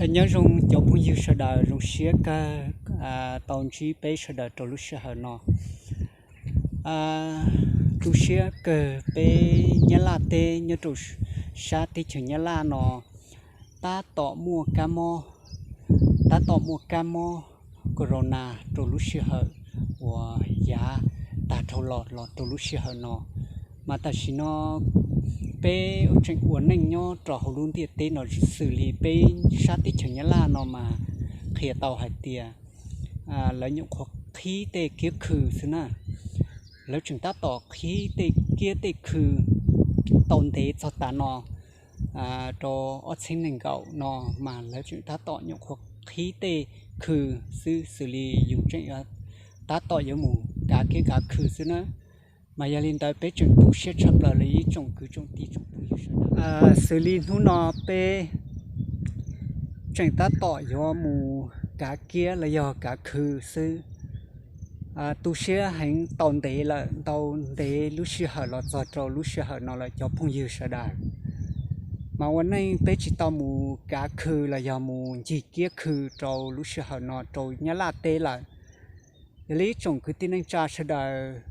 Nyob zoo cov phooj ywg sawv daws, zoo siab kawg tau ntsib peb sawv daws rau lub sij hawm no. Tu siab kawg peb Nyab Laj teb nyob rau sab teb chaws Nyab Laj no tab tom muaj kab mob, tab tom muaj kab mob corona rau lub sij hawm uas yav tag dhau los los rau lub sij hawm no. Mas tam sim no peb tseem ua neej nyob rau hauv lub ntiaj teb no xws li peb sab teb chaws Nyab Laj no mas qhia tau hais tias lawv nyuam qhuav qhib tej kiab khw xwb na. Lawv tseem tab tom qhib tej kiab tej khw tau ntev txog tav no rau ob txhiab nees nkaum no mas lawv tseem tab tom nyuam qhuav qhib tej khw xwb, xws li yus tseem tab tom yuav mus kav kiab kav khw xwb na. Mas yog li ntawd peb tseem tu siab tshaj plaws li ib tsoom kwv tsoom tij tsoom phooj ywg sawv daws. Xws li hnub no peb tseem tab tom yuav mus kav kiab los yog kav khw xwb. Tu siab heev tau ntev lawm, ntau ntev lub sij hawm los txog rau lub sij hawm no lawm cov phooj ywg sawv daws. Mas ua neej peb tsis tau mus kav khw los yog mus ncig kiab khw rau lub sij hawm no rau Nyab Laj teb lawm. Yog li ib tsoom kwv tij neej tsa sawv daws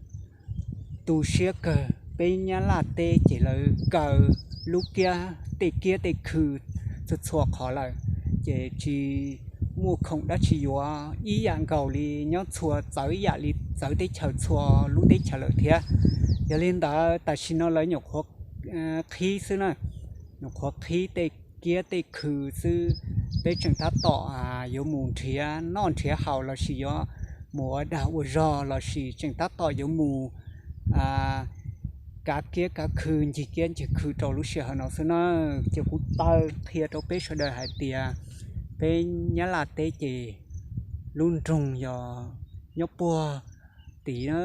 tu siab kawg, peb Nyab Laj teb ces lawv kaw lub kiab tej kiab tej khw txhua txhua qhov lawm, ces tsis muaj khoom dab tsi yuav ib yam nkaus li nyob txhua txawv ib yam li txawv teb chaws txhua lub teb chaws lawm thiab. Yog li ntawd tam sim no lawv nyuam qhuav qhib xwb na, nyuam qhuav qhib tej kiab tej khw xwb. Peb tseem tab tom yuav mus nrhiav noj nrhiav haus lossis yuav mus ua dag ua zog lossis tseem tab tom yuav mus kav kiab kav khw ncig kiab ncig khw rau lub sij hawm no xwb na. Ces kuv taw qhia rau peb sawv daws hais tias peb Nyab Laj teb ces lub nroog yog nyob puag tim na,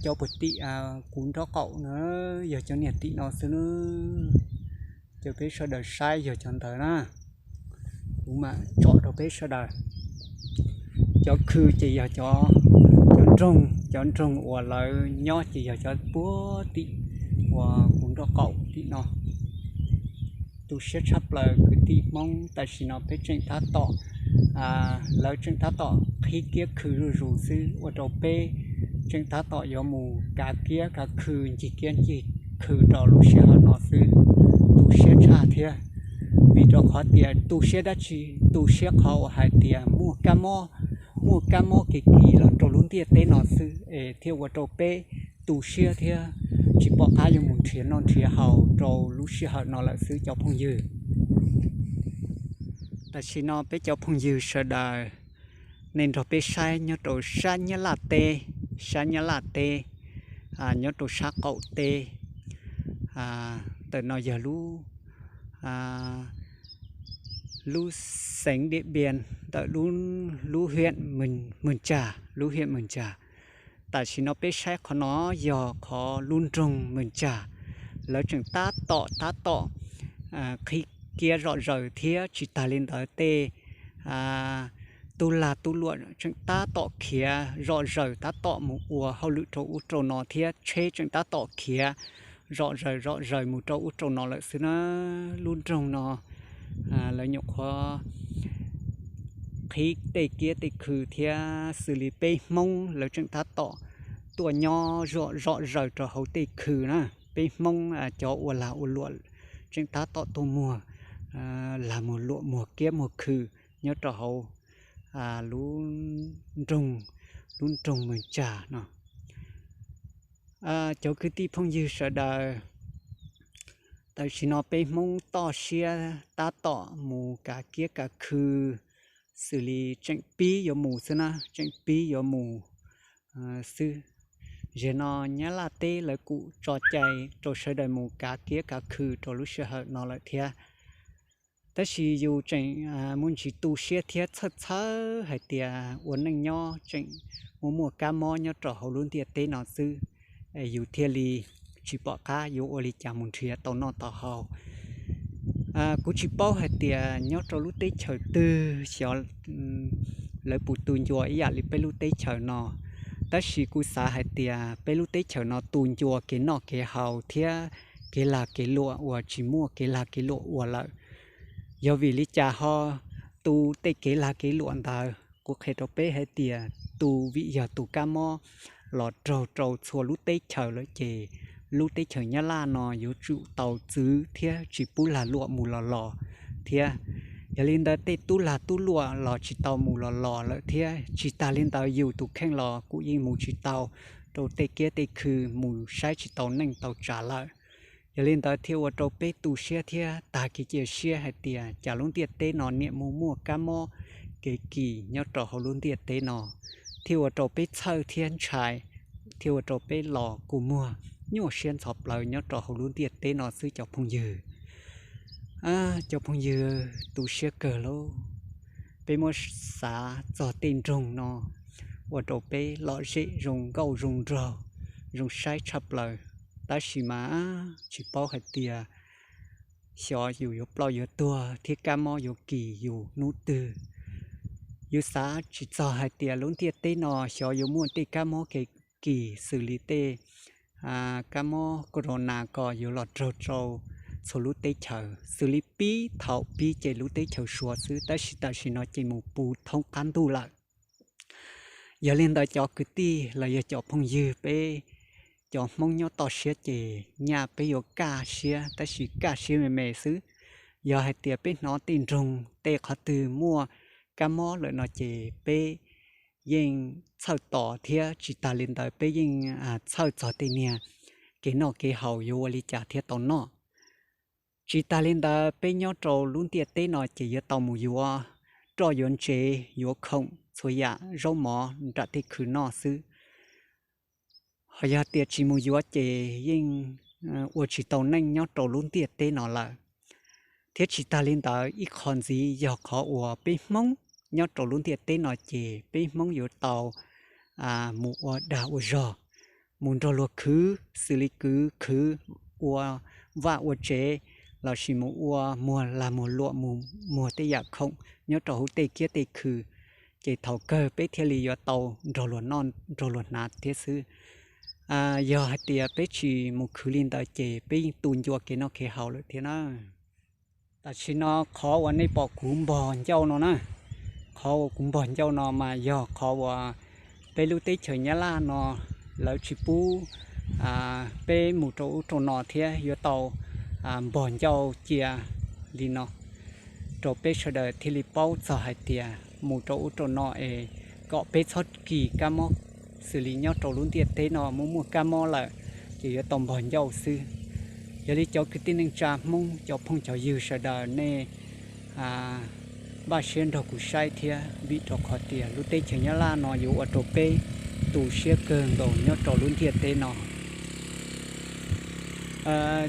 cov puag tim kuv nraub qaum na, yog cov niag tim no xwb na. Ces peb sawv daws saib yog cov ntawd na, kuv mam tsom rau peb sawv daws. Cov khw ces yog cov, cov nroog, cov nroog uas lawv nyob ces yog cov puag tim uas kuv nraub qaum tim no. Tu siab tshaj plaws kwv tij Hmoob, tam sim no peb tseem tab tom, lawv tseem tab tom qhib kiab khw zuj zus xwb ua rau peb tseem tab tom yuav mus kav kiab kav khw ncig kiab ncig khw rau lub sij hawm no xwb. Tu siab tshaj thiab, vim rau qhov tias tu siab dab tsi? Tu siab qhov uas hais tias muaj kab mob, muaj kab mob kev kis los rau lub ntiaj teb no xwb es thiaj ua rau peb tu siab thiab tsis pom qab yuav mus nrhiav noj nrhiav haus rau lub sij hawm no lawm xwb cov phooj ywg. Tam sim no peb cov phooj ywg sawv daws, nej nrog peb saib nyob rau sab Nyab Laj teb, sab Nyab Laj teb, nyob rau sab qaum teb. Ntawm no yog lub, lub xeev Diam Npias, ntawm lub hiam Mws Tsag, lub hiam Mws Tsag. Tam sim no peb saib qhov no yog qhov lub nroog Mws Tsag, lawv tseem tab tom tab tom qhib kiab zom zaws thiab tsis tas li ntawd tej tub lag tub luam tseem tab tom khiav zom zaws tab tom mus ua hauj lwm rau ub rau no thiab tsheb tseem tab tom khiav zom zaws zom zaws mus rau ub rau no lawm xwb na. Lub nroog no lawv nyuam qhuav qhib tej kiab tej khw thiab xws li peb Hmoob lawv tseem tab tom tuaj nyob zom zaws rau hauv tej khw na. Peb Hmoob cov ua lag ua luam tseem tab tom tuaj muag lag muag luam muag kiab muag khw nyob rau hauv lub nroog, lub nroog Mws Tsag no. Cov kwv tij phooj ywg sawv daws, tam sim no peb Hmoob toj siab tab tom mus kav kiab kav khw xws li tseem pib yuav mus xwb na, tseem pib yuav mus xwb. Zaum no Nyab Laj teb lawv kuj tso cai rau sawv daws mus kav kiab kav khw rau lub sij hawm no lawm thiab. Tab sis yus tseem muaj ntsis tu siab thiab txhawj txhawj hais tias ua neej nyob tseem muaj muaj kab mob nyob rau hauv lub ntiaj teb no xwb, yus thiaj li tsis pom qab yuav ua li cas mus nrhiav tau noj tau haus. Kuv tsis paub hais tias nyob rau lub teb chaws twg xyov lawv puas tu ncua ib yam li peb lub teb chaws no, tab sis kuv xav hais tias peb lub teb chaws no tu ncua kev noj kev haus thiab kev lag kev luam uas tsis muaj kev lag kev luam ua lawm. Yog vim li cas ho tu tej kev lag kev luam ntawd, kuv qhia rau peb hais tias tu vim yog tus kab mob los raug rau txhua lub teb chaws lawm ces lub teb chaws Nyab Laj no yuav tsum tau txwv thiab tsis pub lag luam mus los los thiab. Yog li ntawd tej tub lag tub luam los tsis tau mus los los lawm thiab tsis tas li ntawd yus tus kheej los kuj yeej mus tsis tau rau tej kiab tej khw, mus saib tsis tau neej tau tsav lawm. Yog li ntawd thiaj ua rau peb tu siab thiab tag kev cia siab hais tias cas lub ntiaj teb no niam mus muaj kab mob kev kis nyob rau hauv lub ntiaj teb no, thiaj ua rau peb txhawj thiab ntshai, thiaj ua rau peb los kua muag nyuaj siab ntxhov plawv nyob rau hauv lub ntiaj teb no xwb cov phooj ywg. Cov phooj ywg, tu siab kawg lauj. Peb muab xav txog tej nroog no ua rau peb lom zem zoo nkauj zoo nraug, zoo saib tshaj plaws, tab sis mas tsis paub hais tias xyov yus yuav ploj yuav tuag thiab kab mob yuav kis yus hnub twg. Yus xav tsis txog hais tias lub ntiaj teb no xyov yuav muaj tej kab mob kev kis xws li tej kab mob corona ko yuav los raug rau txhua lub teb chaws, xws li pib thaum pib ces lub teb chaws Suav xwb, tab sis tam sim no ces mus puv thoob qab ntuj lawm. Yog li ntawd cov kwv tij los yog cov phooj ywg, peb cov Hmoob nyob toj siab ces nyaj peb yuav kaj siab, tab sis kaj siab me me xwb. Yog hais tias peb hnov tej nroog tej qhov twg muaj kab mob lawm no ces peb yeej txhawj tos thiab tsis tas li ntawd peb yeej txhawj txog tej niag kev noj kev haus yuav ua li cas thiaj tau noj. Tsis tas li ntawd peb nyob rau lub ntiaj teb no ces yuav tau mus yuav roj yuav ntsev yuav khoom txhua yam zaub mov nram tej khw noj xwb. Ho yog tias tsis mus yuav ces yeej ua tsis tau neej nyob rau lub ntiaj teb no lawm. Thiab tsis tas li ntawd ib qho ntxiv yog qhov uas peb Hmoob nyob rau lub ntiaj teb no ces peb Hmoob yuav tau mus ua dag ua zog, mus nrog luag khwv xws li kwv khwv ua vaj ua tsev, lossis mus ua muag lag muag luam mus muag tej yam khoom nyob rau hauv tej kiab tej khw, ces thaum kawg peb thiaj li yuav tau nrog luag noj nrog luag hnav thiab xwb. Yog hais tias peb tsis mus khwv li ntawd ces peb yeej tu ncua kev noj kev haus lawm thiab na. Tam sim no qhov uas nej pom kuv npog ncauj no na, qhov uas kuv npog ncauj no mas yog qhov uas peb lub teb chaws Nyab Laj no lawv tsis pub peb mus rau ub rau no thiab yuav tau npog ncauj cia li no rau peb sawv daws thiaj li paub txog hais tias mus rau ub rau no es kom peb txhob kis kab mob xws li nyob rau lub ntiaj teb no muaj muaj kab mob lawm, ces yuav tau npog ncauj xwb. Yog li cov kwv tij neej tsa Hmoob cov phooj cov ywg sawv daws nej npaj siab nrog kuv saib thiab vim rau qhov tias lub teb chaws Nyab Laj no yuav ua rau peb tu siab kawg nkaus nyob rau lub ntiaj teb no.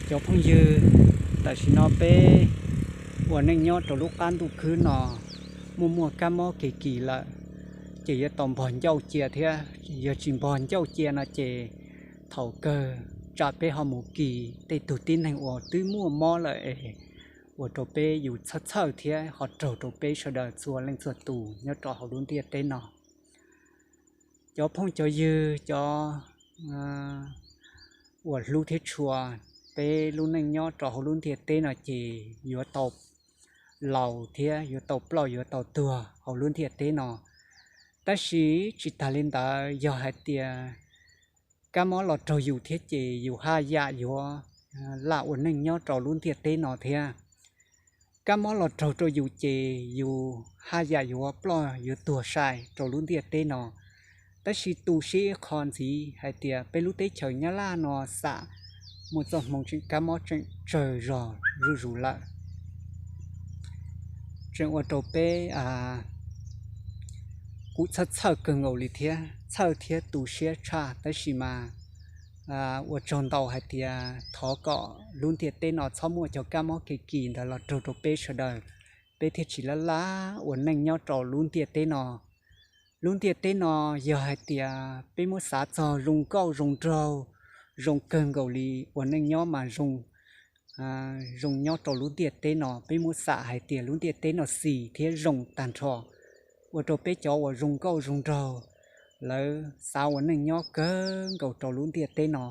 Cov phooj ywg, tam sim no peb ua neej nyob rau lub qab ntuj khwb no muaj muaj kab mob kev kis lawm, ces yuav tau npog ncauj cia thiab. Yog tsis npog ncauj cia no ces thaum kawg tsam peb ho mus kis tej tug tib neeg uas twb muaj mob lawm es ua rau peb yus txhawj txhawj thiab ho raug rau peb sawv daws txhua leej txhua tus nyob rau hauv lub ntiaj teb no. Cov phooj cov ywg, cov uas hlub thiab tshua, peb lub neej nyob rau hauv lub ntiaj teb no ces yuav tau laus thiab yuav tau ploj yuav tau tuag hauv lub ntiaj teb no. Tab sis tsis tas li ntawd yog hais tias kab mob los raug yus thiab ces yus haj yam yuav laj ua neej nyob rau lub ntiaj teb no thiab. Kab mob los raug rau yus ces yus haj yam yuav ploj yuav tuag sai rau lub ntiaj teb no. Tab sis tu siab ib qho ntxiv hais tias peb lub teb chaws Nyab Laj no xam muaj txoj hmoo tseem kab mob tseem tsawg zog zuj zus lawm, tseem ua rau peb kuj txhawj txhawj kawg nkaus li thiab, txhawj thiab tu siab tshaj. Tab sis mas ua tsaug ntau hais tias thov kom lub ntiaj teb no txhob muaj cov kab mob kev kis ntawd los raug rau peb sawv daws, peb thiaj tsis laj laj ua neej nyob rau lub ntiaj teb no. Lub ntiaj teb no yog hais tias peb muab xav txog zoo nkauj zoo nraug, zoo kawg nkaus li, ua neej nyob mas zoo, zoo nyob rau lub ntiaj teb no. Peb muab xam hais tias lub ntiaj teb no xis thiab zoo tag nrho, ua rau peb cov uas zoo nkauj zoo nraug lawv xav ua neej nyob kawg nkaus rau lub ntiaj teb no.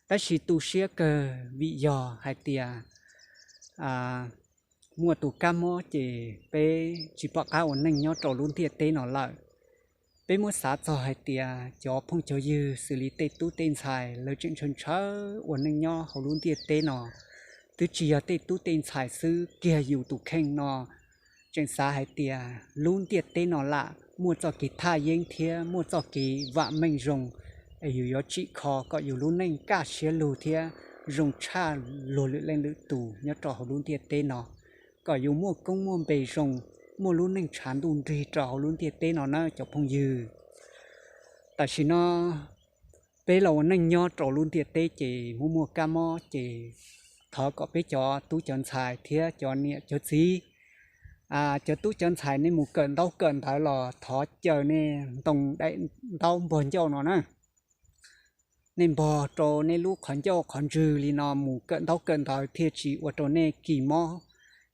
Tab sis tu siab kawg vim yog hais tias muaj tus kab mob ces peb tsis pom qab ua neej nyob rau lub ntiaj teb no lawm. Peb muab xav txog hais tias cov phooj cov ywg xws li tej tub tej ntxhais lawv tseem ntshaw ntshaw ua neej nyob hauv lub ntiaj teb no, twb tsis yog tej tub tej ntxhais xwb, kiag yus tus kheej no tseem xav hais tias lub ntiaj teb no lam muaj txoj kev thaj yeeb thiab muaj txoj kev vam meej zoo, es yus yuav tsim kho kom yus lub neej kaj siab lug thiab zoo tshaj luag lwm leej lwm tus nyob rau hauv lub ntiaj teb no, kom yus muaj koob muaj npe zoo, muaj lub neej tshav ntuj nrig rau hauv lub ntiaj teb no na cov phooj ywg. Tam sim no peb los ua neej nyob rau lub ntiaj teb ces muaj muaj kab mob ces thov kom peb cov tub cov ntxhais thiab cov niam cov txiv, cov tub cov ntxhais nej mus kawm ntaub kawm ntawv los thov caw nej ntoo daim ntaub npog ncauj no na. Nej npog rau nej lub qhov ncauj qhov ntswg li no mus kawm ntaub kawm ntawv thiaj tsis ua rau nej kis mob,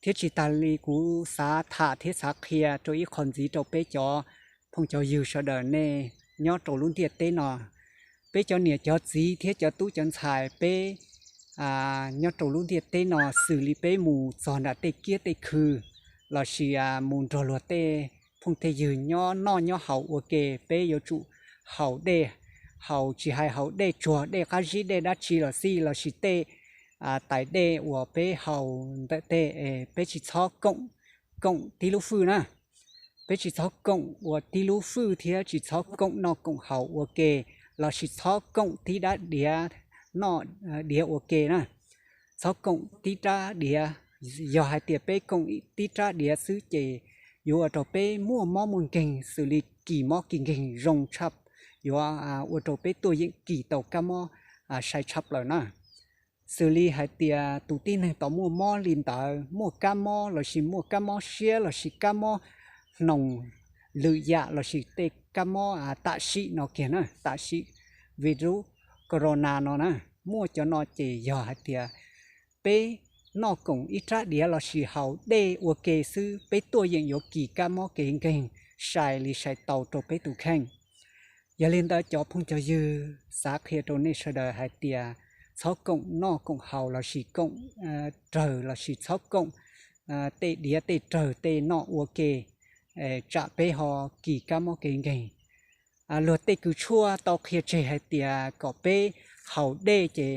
thiab tsis tas li kuv xav tham thiab xav qhia rau ib qho ntxiv rau peb cov phooj cov ywg sawv daws nej nyob rau lub ntiaj teb no. Peb cov niam cov txiv thiab cov tub cov ntxhais peb nyob rau lub ntiaj teb no xws li peb mus txog nram tej kiab tej khw lossis mus nrog luag tej phooj tej ywg nyob noj nyob haus ua ke, peb yuav tsum haus dej, haus tsis hais haus dej tsuag, dej qab zib, dej dab tsi los xij lossis tej tais dej uas peb haus ntawm tej, peb tsis txhob koom, koom tib lub fwj na. Peb tsis txhob koom ua tib lub fwj thiab tsis txhob koom noj koom haus ua ke, lossis txhob koom tib rab diav noj diav ua ke na. Txhob koom tib rab diav. Yog hais tias peb koom tib rab diav xwb ces yuav ua rau peb muaj mob muaj nkeeg xws li kis mob kis nkeeg zoo tshaj, yuav ua rau peb tuaj yeem kis tau kab mob sai tshaj plaws na. Xws li hais tias tus tib neeg tau muaj mob li ntawd, muaj kab mob lossis muaj kab mob siab lossis kab mob hnoos lwm yam lossis tej kab mob tam sim no kiag na, tam sim virus corona no na, muaj cov no ces yog hais tias peb noj koom ib rab diav lossis haus dej ua ke xwb, peb tuaj yeem yuav kis kab mob kev nkeeg sai li sai tau rau peb tus kheej. Yog li ntawd cov phooj cov ywg, xav qhia rau nej sawv daws hais tias txhob koom noj koom haus lossis koom rawg lossis txhob koom tej diav tej rawg tej noj ua ke, tsam peb ho kis kab mob kev nkeeg. Luag tej kws tshuaj tau qhia tseg hais tias kom peb haus dej ces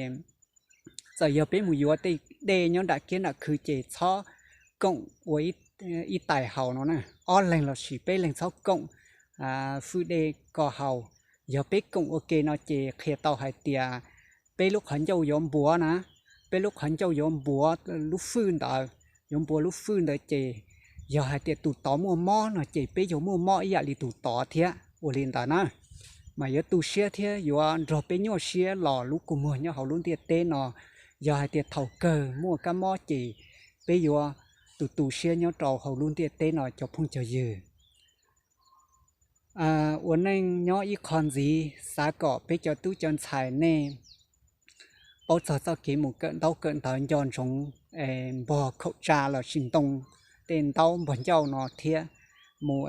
txawm yog peb mus yuav tej dej nyob nram kiab nram khw ces txhob koom ua ib tais haus no na, ob leeg lossis peb leeg txhob koom fwj dej ko haus. Yog peb koom ua ke no ces qhia tau hais tias peb lub qhov ncauj yuav npuav na, peb lub qhov ncauj yuav npuav lub fwj ntawd, yuav npuav lub fwj ntawd ces yog hais tias tus tod muaj mob no ces peb yuav muaj mob ib yam li tus tod thiab ua li ntawd na. Mas yuav tu siab thiab yuav nrog peb nyuaj siab los lub kua muag nyob hauv lub ntiaj teb no. Yog hais tias thaum kawg muaj kab mob ces peb yuav tu tu siab nyob rau hauv lub ntiaj teb no cov phooj cov ywg. Ua neej nyob ib qho ntxiv, xav kom peb cov tub cov ntxhais nej paub txog txoj kev mus kawm ntaub kawm ntawv nco ntsoov, npog khaum tsa lossis ntoo tej ntaub npog ncauj no thiab. Mus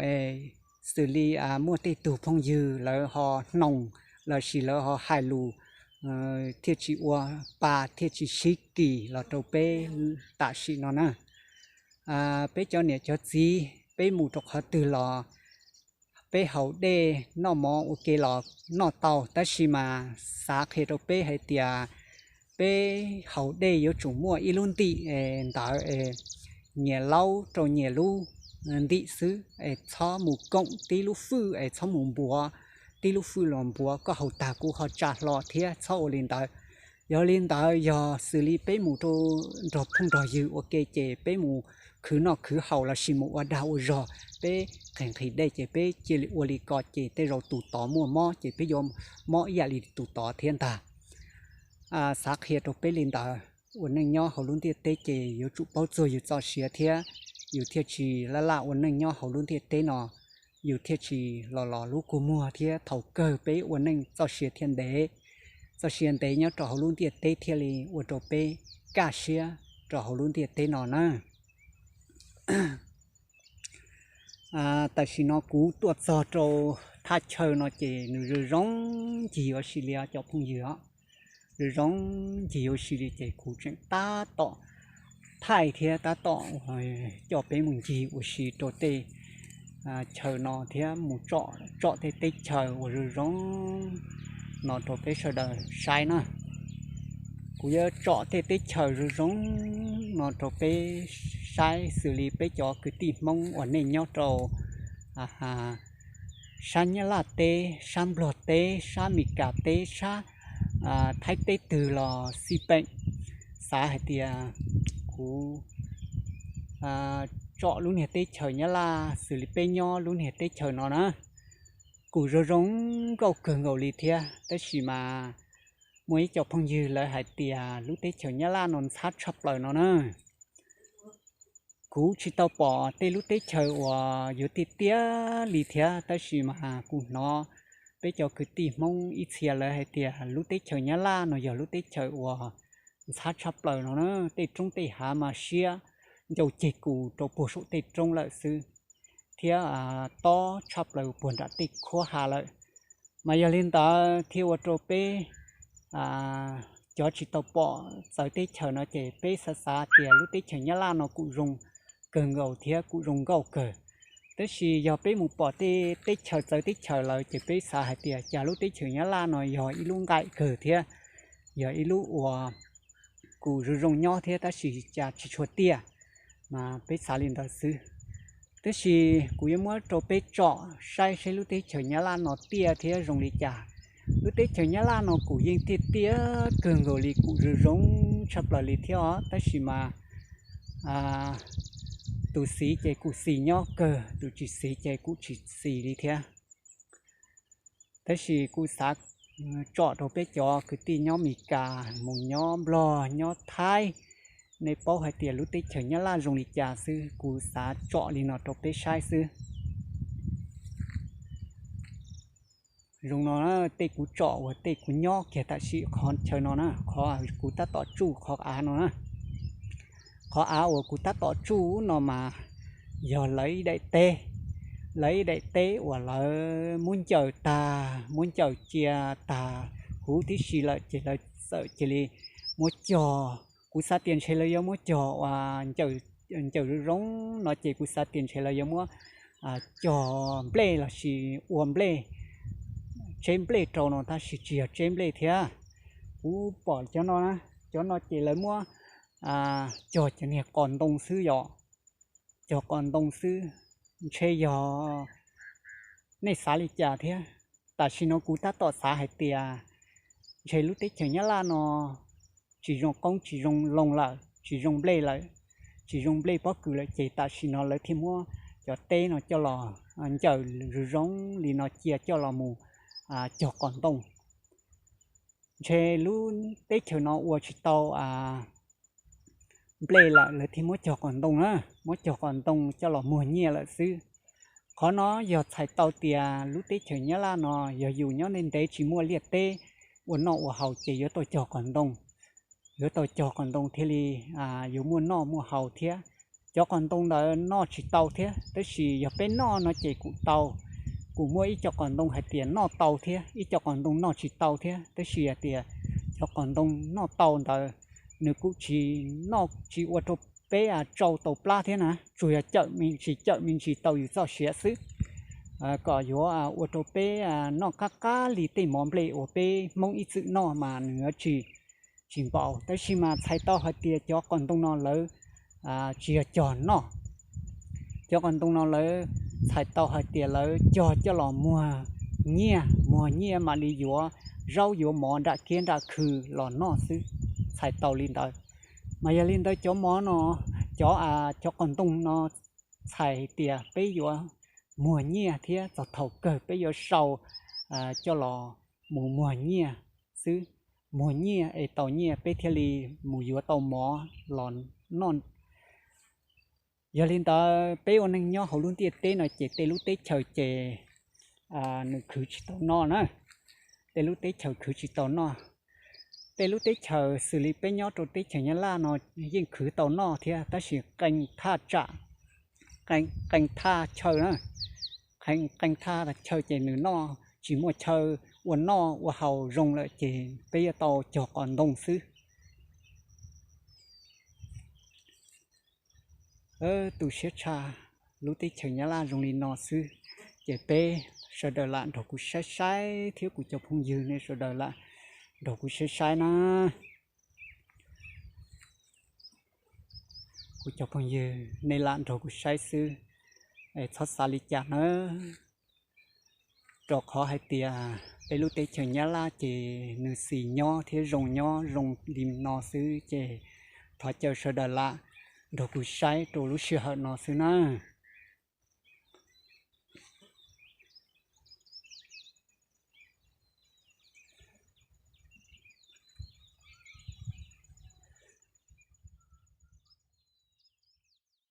xws li muaj tej tug phooj ywg lawv ho hnoos lossis lawv ho hais lus thiaj tsis ua pa thiaj tsis sib kis los rau peb tam sim no na. Peb cov niam cov txiv, peb mus rau qhov twg los peb haus dej noj mov ua ke los noj tau, tab sis mas xav qhia rau peb hais tias peb haus dej yuav tsum muaj ib lub ntim ntawd, nyias laub rau nyias lub ntim xwb, es txhob mus koom tib lub fwj, es txhob mus npuav tib lub fwj los npuav, koj haus tag kuv ho tsa hlo thiab, txhob ua li ntawd. Yog li ntawd, yog xws li peb mus rau nrog phooj nrog ywg ua ke ces peb mus khwv noj khwv haus lossis mus ua dag ua zog, peb nqhis nqhis dej ces peb cia li ua li ko ces tej zaum tus tod muaj mob ces peb yuav mob ib yam li tus tod thiab ntag. Xav qhia rau peb li ntawd, ua neej nyob hauv lub ntiaj teb ces yuav tsum paub txuag yus txoj sia thiab yus thiaj tsis laj laj ua neej nyob hauv lub ntiaj teb no, yus thiaj tsis los los lub kua muag thiab thaum kawg peb ua neej txoj sia thiaj ntev, txoj sia ntev nyob rau hauv lub ntiaj teb thiaj li ua rau peb kaj siab rau hauv lub ntiaj teb no na. Tam sim no kuv tuaj txog rau thaj chaw no ces nws zoo zoo ncig ua si li os cov phooj ywg os, zoo zoo ncig ua si li ces kuv tseem tab tom thaij thiab tab tom uas coj peb mus ncig ua si rau tej chaw no thiab mus tsom tej teb chaws uas zoo zoo no rau peb sawv daws saib na. Kuv yuav tsom tej teb chaws zoo zoo no rau peb saib xws li peb cov kwv tij Hmoob uas nej nyob rau sab Nyab Laj teb, sab Nplog teb, sab Mes Kas teb, sab Thaib teb twg los xij peem, xav hais tias kuv tsom lub niag teb chaws Nyab Laj xws li peb nyob lub niag teb chaws no na, kuj zoo zoo nkauj kawg nkaus li thiab. Tab sis mas muaj ib co phooj ywg lawv hais tias lub teb chaws Nyab Laj no ntxhab tshaj plaws no na. Kuv tsis tau pom tej lub teb chaws uas yuav tiaj tiaj li thiab, tab sis mas kuv hnov peb cov kwv tij Hmoob ib txhia lawv hais tias lub teb chaws Nyab Laj no yog lub teb chaws uas ntxhab tshaj plaws no na. Tej roob tej hav mas siab ncau ceg kus rau puag saum tej roob lawm xwb, thiab tob tshaj plaws puag nram tej khuab ha lawm. Mas yog li ntawd thiaj ua rau peb cov tsis tau pom txawv teb chaws no ces peb xav xav tias lub teb chaws Nyab Laj no kuj zoo kawg nkaus thiab kuj zoo nkauj kawg. Tab sis yog peb mus pom tej teb chaws txawv teb chaws lawm ces peb xav hais tias cas lub teb chaws Nyab Laj no yog ib lub nqaim kawg thiab yog ib lub uas kuj zoo zoo nyob thiab tab sis cas tsis tshua tiaj, mas peb xav li ntawd xwb. Tab sis kuv yuav muab rau peb tsom saib seb lub teb chaws Nyab Laj no tiaj thiab zoo li cas. Lub teb chaws Nyab Laj no kuj yeej tiaj tiaj kawg nkaus li, kuj zoo zoo tshaj plaws li thiab os, tab sis mas tus xis ces kuj xis nyob kawg, tus tsis xis ces kuj tsis xis li thiab. Tab sis kuv xav tsom rau peb cov kwv tij nyob Mes Kas, mus nyob Nplog, nyob Thaib, nej paub hais tias lub teb chaws Nyab Laj zoo li cas xwb, kuv xav tsom li no rau peb saib xwb. Zoo no, tej kuv tsom uas tej kuv nyob kiag tam sim qhov chaw no na, qhov kuv tab tom tsuj qhov av no na. Qhov av uas kuv tab tom tsuj no mas yog lawv ib daim teb, lawv ib daim teb uas lawv muab ncaws tag, muab ncaws cia tag huv tib si lawm ces lawv txawm cia li muab cog. Kuv xav tias ntshe lawv yuav muab cog ua ncaws zoo zoo no ces kuv xav tias ntshe lawv yuav muab cog nplej lossis ua nplej, tseb nplej rau no tab sis tsis yog tseb nplej thiab. Kuv pom cov no, cov no ces lawv muab cog cov niag qos ntoo xwb yom, cog qos ntoo xwb, ntshe yog nej xav li cas thiab. Tam sim no kuv tab tom xav hais tias ntshe lub teb chaws Nyab Laj no tsis zoo qoob tsis zoo loo lawm, tsis zoo nplej lawm, tsis zoo nplej pob kws lawm ces tam sim no lawv thiaj muab cov teb no coj los ncaws zoo zoo li no cia coj los mus cog qos ntoo. Ntshe lub teb chaws no ua tsis tau nplej lawm lawv thiaj muab cog qos ntoo na, muab cog qos ntoo coj los muag nyiaj lawm xwb. Qhov no yog txhais tau tias lub teb chaws Nyab Laj no yog yus nyob ntev ntev tsis muaj liaj teb ua noj ua haus ces yuav tau cog qos ntoo, yuav tau cog qos ntoo thiaj li yuav muaj noj muaj haus thiab. Cov qos ntoo ntawd noj tsis tau thiab, tab sis yog peb noj no ces kuj tau. Kuj muaj ib co qos ntoo hais tias noj tau thiab, ib co qos ntoo noj tsis tau thiab, tab sis hais tias cov qos ntoo noj tau ntawd nws kuj tsis noj tsis ua rau peb tsau tau plab thiab na, tsuas yog cawm me ntsis cawm me ntsis tau yus txoj sia xwb, kom yuav ua rau peb noj qab qab li tej mov nplej uas peb Hmoob ib txwm noj mas nws yuav tsis, tsis npaum. Tab sis mas txhais tau hais tias cov qos ntoo no lawv tsis yog cog noj. Cov qos ntoo no lawv txhais tau hais tias lawv cog coj los muag nyiaj, muag nyiaj mam li yuav zaub yuav mov nram kiab nram khw los noj xwb, txhais tau li ntawd. Mas yog li ntawd cov mov no, cov, cov qos ntoo no txhais tias peb yuav muag nyiaj thiab txog thaum kawg peb yuav sau coj los mus muag nyiaj xwb, muag nyiaj es tau nyiaj peb thiaj li mus yuav tau mov los noj. Yog li ntawd peb ua neej nyob hauv lub ntiaj teb no ces tej lub teb chaws ces nws khwv tsis tau noj na, tej lub teb chaws khwv tsis tau noj. Tej lub teb chaws xws li peb nyob rau teb chaws Nyab Laj no yeej khwv tau noj thiab, tab sis qee thaj tsam, qee thaj chaw na, qee thaj chaw ces nws noj tsis muaj chaw ua noj ua haus zoo lawm ces peb yuav tau cog qos ntoo xwb. Tu siab tshaj, lub teb chaws Nyab Laj zoo li no xwb, ces peb sawv daws lam nrog kuv saib saib thiab kuv cov phooj ywg nej sawv daws lam nrog kuv saib saib na. Kuv cov phooj ywg nej lam nrog kuv saib xwb, txhob xav li cas nawb. Rau qhov hais tias peb lub teb chaws Nyab Laj ces nws xis nyob thiab zoo nyob zoo li no xwb ces thov caw sawv daws lam nrog kuv saib rau lub sij hawm no xwb nawb.